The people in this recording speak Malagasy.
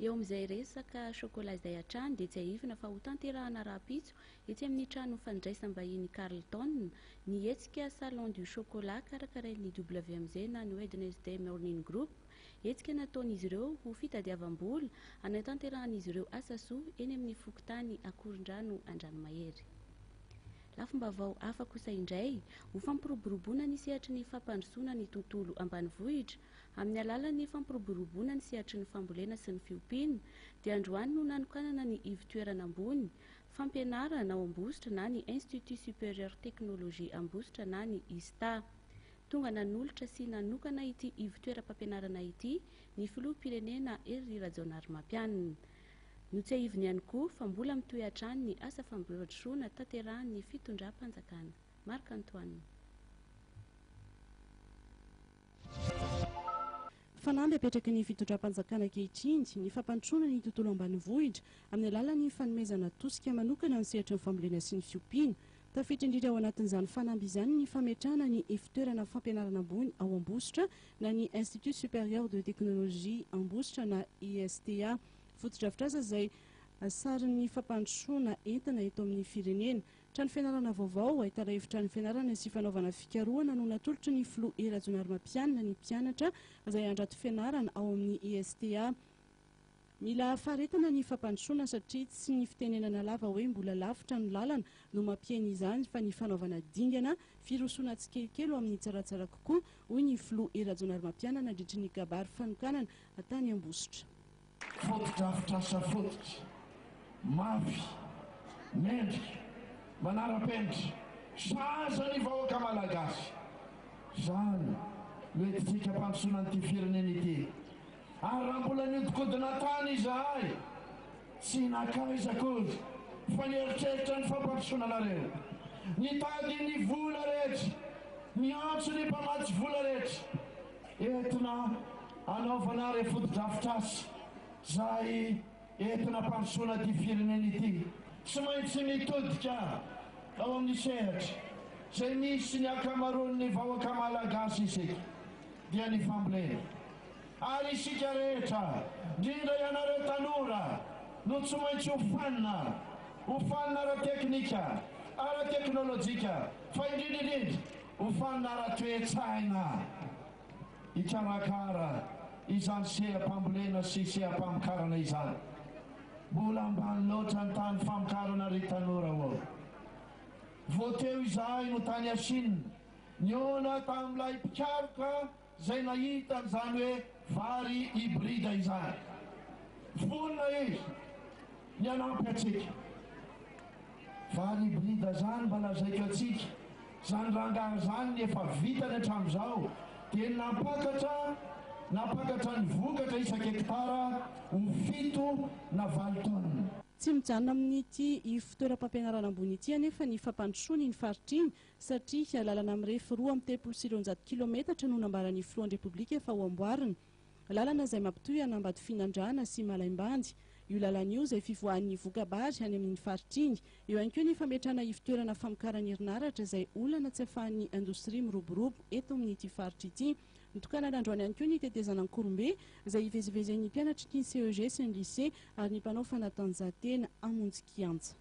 Eo amin'izay resaka chocolat izay hatrany dia tsiahivina fa hotanterahana rahampitso etsy amin'ny trano fandraisam-bahiny Carlton ny hetsika Salon du chocolat karakarain'ny WMG na ny Wednesday Morning Group. Hetsika nataon'izy ireo ho fitadiavam-bola hanatanterahan'izy ireo asa soa eny amin'ny fokontany Akorondrano Andranomahery. Lafim-baovao hafa kosa indray, ho fampiroboroboana ny sehatry ny fampandrosoana ny tontolo ambanivohitra, Amin'ny alalan'ny fampiroboroboana ny sehatry ny fambolena sy ny fiompiana, dia androany no nanokanana ny ivon-toerana ambony fampianarana ao Ambositra na ny Institut Supérieur Technologie Ambositra na ny ISTA. Tonga nanolotra sy nanokana ity ivon-toeram-pampianarana ity ny Filoham-pirenena Hery Rajaonarimampianina. Notsiahiviny ihany koa fa mbola mitohy hatrany ny asa fampandrosoana tanterahin'ny fitondram-panjakana. Marc Antoine. Fanamby apetraky ny fitondram-panjakana ankehitriny ny fampandrosoana ny tontolo ambanivohitra amin'ny alalan'ny fanomezana tosika manokana ny sehatry ny fambolena sy ny fiompiana. Tafiditra indrindra ao anatin'izany fanamby izany ny fametrahana ny ivontoerana fampianarana ambony ao Ambositra na ny Institut Supérieur de Technologie Ambositra na ISTA. Fotodrafitrasa izay sarin'ny fampandrosoana entina eto amin'ny firenena. Trano fianarana vaovao, ahitana efitrano fianarana sy fanaovana fikarohana no natolotry ny filoha Hery Rajaonarimampianina ny mpianatra izay handrato fianarana ao amin'ny ISTA. Mila faharetana ny fampandrosoana satria tsy ny fitenenana lava hoe mbola lavitra ny lalana no mampihena izany fa ny fanaovana dingana firosoana tsikelikely ho amin'ny tsaratsara kokoa, hoy ny filoha Hery Rajaonarimampianina nandritry ny kabary fanokanana tany Ambositra. Fotodrafitrasa fototra, mafy, mendrika, manara-penitra, sahaza ny vahoaka Malagasy. Izany no entintsika hampandrosoana an'ity firenena ity. Ary raha mbola nihodinkodina tany izahay, tsy nankaiza akory fa nieritreritra ny fampandrosoana anareo. Nitady ny vola rehetra, niantso ny mpamatsy vola rehetra. Entina hanaovana ireo fotodrafitrasa izay entina hampandrosoana ity firenena ity. Tsy maintsy mitodika ao amin'ny sehatra izay misy ny ankamaroan'ny vahoaka Malagasy isika, dia ny fambolena. Ary isika rehetra, indrindra ianareo tanora, no tsy maintsy hofanina, hofanina ara-teknika, ara-teknolojika, fa indrindra indrindra Hofanina ara-toe-tsaina hikarakara izany seha-pambolena sy seha-pamokarana izany. Mbola ambany loatra ny tahan'ny famokarana ry tanora ô! Vao teo izahay no tany Chine, nihaona tamin'ilay mpikaroka izay nahita an'izany hoe vary hybride izany. Vonona izy ny hanampy antsika. Vary hybride izany mba lazaiko antsika, izany rangahy izany ny efa vitany hatramin'izao dia ny nampakatra nampakatra ny vokatra isan-kektara ho fito na valo taonina. Tsy mijanona amin'ity ivon-toeram-pampianarana ambony ity anefa ny fampandrosoana iny faritra iny satria lalana mirefy 232 kilometatra no nambaran'ny filohan'ny Repoblika fa ho amboarina. Lalana izay mampitohy an'Ambatofinandrahana sy Malaimbandy. Io lalana io izay fivoahan'ny voka-bary any amin'iny faritra iny. Eo ihany koa ny fametrahana ivon-toerana famokarana herinaratra izay olana tsy ahafahan'ny indostria miroborobo eto amin'ity faritra ity. Notokanana androany ihany koa ny tetezana Ankorombe izay hivezivezen'ny mpianatry ny CEG sy ny lycée ary ny mpanao fanatanjahantena hamonjy kianja.